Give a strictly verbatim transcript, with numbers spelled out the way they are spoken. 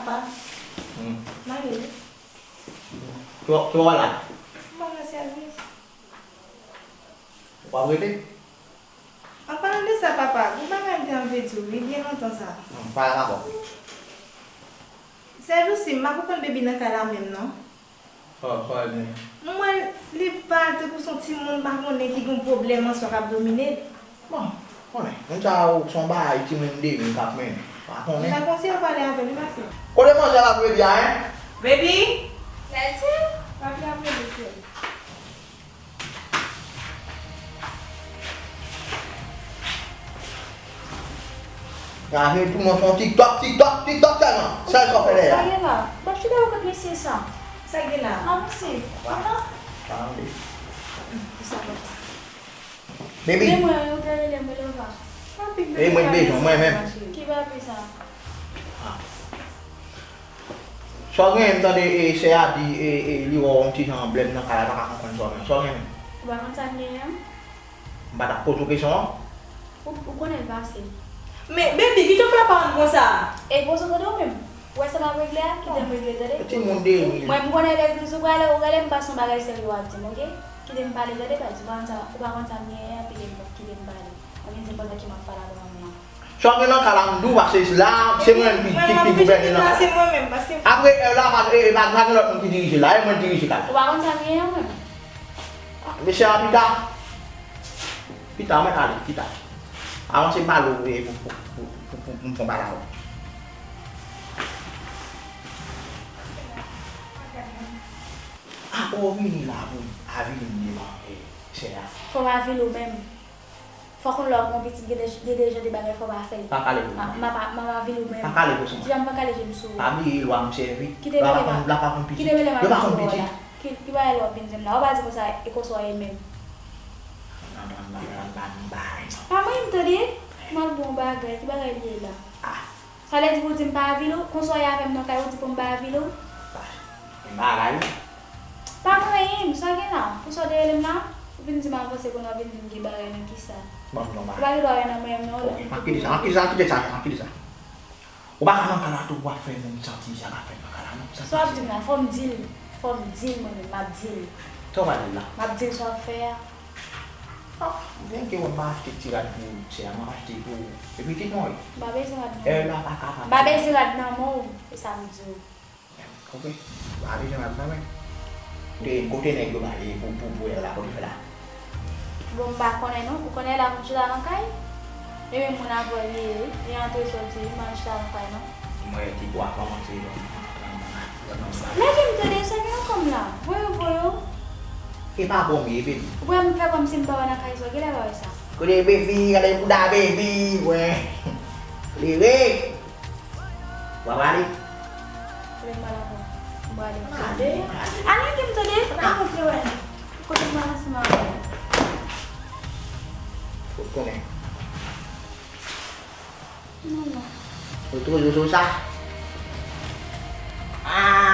Hmm. Mari. Ki w, ki w wè la? M pa nan sèvis. Ou ap rete? An palan de sa, papa, gon bagay m te anvi di w, wi, byen lontan sa. Hmm, pale ankò. Sèjousi, m pa konprann Baby nan kay la menm, non. Sa, sa, ebyen. M wè l, li pale tankou se yon timoun, m pa konnen ki gon pwoblèm answa k ap domine l. Bon, konnen, moun sa yo se yon bagay timoun de moun k ap mennen. Pa konnen. M ta konsiye w pale avè l, wi, pase. Kote manzè la, Baby a, en? Baby? Lèti? Papi ap rele, frè. Gade tout moun fè yon TikTok, TikTok, TikTok sèlman. Sèl sa w fè lè a. Sa gen la? M ap chita yo kot mesye sa. Sa gen la? Avanse. Ann. Tande. Sa va. Baby. Men mwen, yo te rele mwen Lova. Papi, e mwen bezwen mwen menm. Ki papi sa? Ah. Sa w genyen, m tande, e, sè a di, e, e, li wè w yon ti jan blèm nan kay la, pa ka konprann sa w genyen. Sa w genyen menm? Ou pa konn sa m genyen an? M pa t ap poze w kesyon an. Ou, ou konnen l pase. Men, Baby, kite w fè pawòl konsa. E poze w tande w menm. Ou wè sa m ap regle a? Kite m regle, tande. Timoun de moun. Mwen, m konnen legliz ou prale, ou rele m, pa se yon bagay serye w ap di m, oke? Kite m pale, tande, baz. Ou pa konn sa, ou pa konn sa m genyen an, kite m, kite m pale. Ou vin di m pandan ke m ap pale avè manman an. Sa w gen nan kay la, m di w, pase la, se mwen ki, ki, ki gouvène nan kay la. Apre, e, la, pa, e, pa, pa gen lòt moun ki dirije la, e mwen dirije kay la. Ou pa konn sa m genyen an, mwen. Ah, mesye a pita. Pita, mwen ale, pita. Avanse m pale w, e, pou, pou m fè yon bagay avè w. Ah, ou vini la pou avili m devan, e, sè a. Fò w avili w menm. Fò w konn lè w gen yon pitit, gen de, gen de jan de bagay fò w pa fè l. Pa kale pou sa. M ap, m ap avili w menm. Pa kale pou sa. Kijan m pa kale je m sou ou? Pa bliye lwa m sèvi. Kite mele m. Lwa pa konn, lwa pa konn pitit. Kite mele m. Yo pa konn pitit. Ki, ki bagay lè w ap vin di m la? Ou pa di konsa, e konsa w ye menm. Pa manyen m tande. M ap di w yon bagay. Ki bagay li ye la? Ah. Sa vle di pou w di m pa avili w? Konsa w ye avè m nan kay, ou di pou m pa avili w? Pa, gen bagay wi. Pa gen anyen, sa gen la. Pou sa w te rele m la, ou vin di m avanse kounye a, w vin di m gen bagay nan kisa? Ban m yon bagay. Ou pa gen dwa wè nan men m non. Ok, pa kite sa, pa kite sa, pa kite sa, pa kite sa. Ou pa ka nan kay la tou pou w ap fè moun santi sa k ap fèt nan kay la non. Sa w ap di m la, fò m di l. Fò m di l mwen menm, m ap di l. Sa w pral di l la? M ap di l sa w ap fè a. Ah, byen ke mwen pa achte ti rad pou sè a, mwen achte pou, epi ti non, wi. M pa bezwen rad nan men w. Èl la pa kapab. M pa bezwen rad nan men w, e sa m di w. Ok, m pa bezwen rad nan men. Kote, kote nèg yo ba li pou, pou, pou èl la, kote fè la? Bon, m pa konnen non, ou konnen èl la konn chita nan kay? E menm moun avè l ye, li antre soti, li pa konn chita nan kay non. M wè ti bwa kòmanse. Lage m tande, sa gen yon kòm la. Voye w, voye w. E pa bon m ye, baby. Ou wè m fè kòmsi m pa wè nan kay sa, genlè pa wè sa. Kote baby, gade bouda baby, wè. Leve. W ap ale? Lè m al avè w. M prale. Ale, ale. Al lage m tande. Al montre wè. Kote m al ansanm avè w. Ou konnen. Non, non. Ou toujou sou sa? Ah!